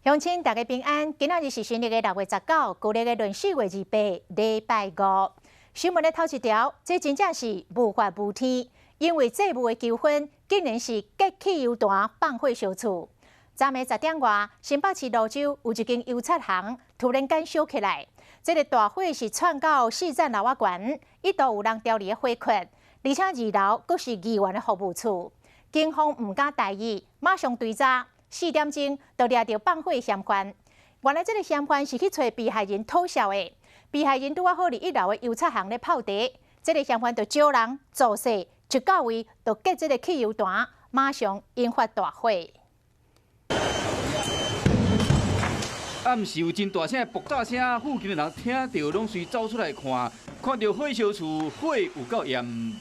鄉親大家平安，今仔日是新曆的6月19，舊曆的閏4月28，禮拜五。新聞的頭一條，這真正是無法無天，因為債務的糾紛，竟然是結汽油彈放火燒厝。昨暝10點外，新北市蘆洲有一間油漆行突然間燒起來，這个大火是竄到四層樓仔懸，一度有人牢佇咧火窟，而且二樓閣是議員的服務處，警方毋敢大意，馬上追查。4點鐘就掠著放火嫌犯。原來這个嫌犯是去揣被害人討數的，被害人拄仔好佇一樓的油漆行咧泡茶，這个嫌犯就招人造勢，一到位就結這个汽油彈，馬上引發大火。暗時有真大聲的爆炸聲，附近的人聽著攏隨走出來看，看著火燒厝，火有夠炎。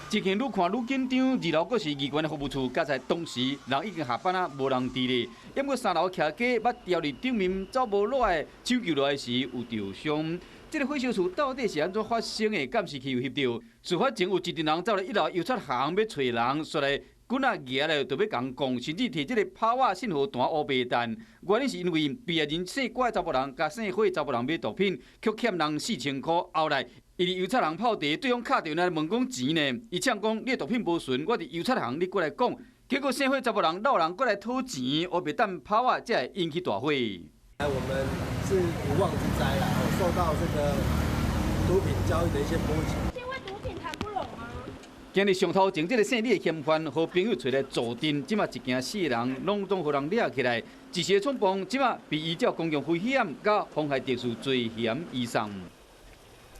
一間愈看愈緊張，二樓閣是議員的服務處，佳哉當時人已經下班啊，無人佇咧。毋過三樓徛家捌牢佇頂面走無落來，搶救落來時有著傷。這个火燒厝到底是按怎發生的？監視器有翕著。事發前有一陣人走來一樓油漆行欲揣人，煞來棍仔舉來就欲共摃，甚至提這个拋仔信號彈烏白彈。原因是因為被害人姓郭的查埔人佮姓火查埔人買毒品，卻欠人4000箍。後來伊佇油漆行泡茶，對方敲電話來問講錢呢，伊嗆講你的毒品無純，我佇油漆行，你過來講。結果姓火查埔人落人過來討錢，烏白彈拋仔，才會引起大火。我們是無妄之災啦，受到這個毒品交易的一些波及。因為毒品談不攏嗎？今日上頭前這个姓李的嫌犯予朋友揣來助陣，這馬一行四个人攏總予人掠起來，一時的衝動，這馬被依照公共危險佮妨害秩序罪嫌移送。